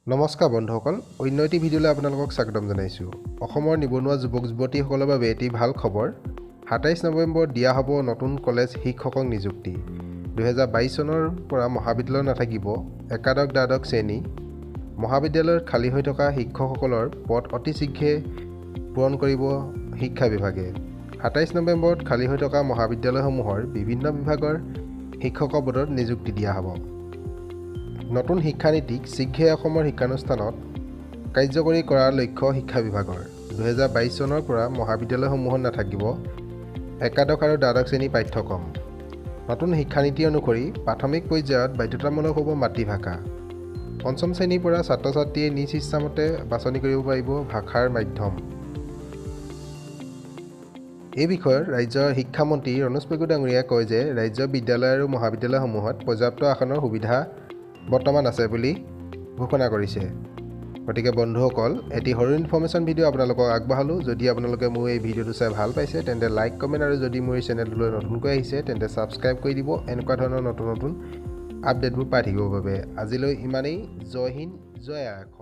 নমস্কাৰ বন্ধুসকল, অন্য এটি ভিডিঅ'লৈ আপোনালোকক স্বাগতম জনাইছোঁ। অসমৰ নিবনুৱা যুৱক যুৱতীসকলৰ বাবে এটি ভাল খবৰ। 27 নৱেম্বৰত দিয়া হ'ব নতুন কলেজ শিক্ষকক নিযুক্তি। 2022 চনৰ পৰা মহাবিদ্যালয়ত নাথাকিব একাদশ দ্বাদশ শ্ৰেণী। মহাবিদ্যালয়ত খালী হৈ থকা শিক্ষকসকলৰ পদ অতি শীঘ্ৰে পূৰণ কৰিব শিক্ষা বিভাগে। 27 নৱেম্বৰত খালী হৈ থকা মহাবিদ্যালয়সমূহৰ বিভিন্ন বিভাগৰ শিক্ষকৰ পদত নিযুক্তি দিয়া হ'ব। নতুন শিক্ষানীতিক শীঘ্ৰে অসমৰ শিক্ষানুষ্ঠানত কাৰ্যকৰী কৰাৰ লক্ষ্য শিক্ষা বিভাগৰ। 2022 চনৰ পৰা মহাবিদ্যালয়সমূহত নাথাকিব একাদশ আৰু দ্বাদশ শ্ৰেণী পাঠ্যক্ৰম। নতুন শিক্ষানীতি অনুসৰি প্ৰাথমিক পৰ্যায়ত বাধ্যতামূলক হ'ব মাতৃভাষা। পঞ্চম শ্ৰেণীৰ পৰা ছাত্ৰ ছাত্ৰীয়ে নিজ ইচ্ছামতে বাছনি কৰিব পাৰিব ভাষাৰ মাধ্যম। এই বিষয়ত ৰাজ্যৰ শিক্ষামন্ত্ৰী ৰণোজ পেগু ডাঙৰীয়াই কয় যে ৰাজ্যৰ বিদ্যালয় আৰু মহাবিদ্যালয়সমূহত পৰ্যাপ্ত আসনৰ সুবিধা বৰ্তমান আছে বুলি ঘোষণা কৰিছে। গতিকে বন্ধুসকল, এটি সৰু ইনফৰ্মেশ্যন ভিডিঅ' আপোনালোকক আগবঢ়ালোঁ। যদি আপোনালোকে মোৰ এই ভিডিঅ'টো চাই ভাল পাইছে, তেন্তে লাইক, কমেণ্ট আৰু যদি মোৰ এই চেনেলটোলৈ নতুনকৈ আহিছে, তেন্তে ছাবস্ক্ৰাইব কৰি দিব এনেকুৱা ধৰণৰ নতুন নতুন আপডেটবোৰ পাই থাকিবৰ বাবে। আজিলৈ ইমানেই। জয় হিন্দ, জয় আই অসম।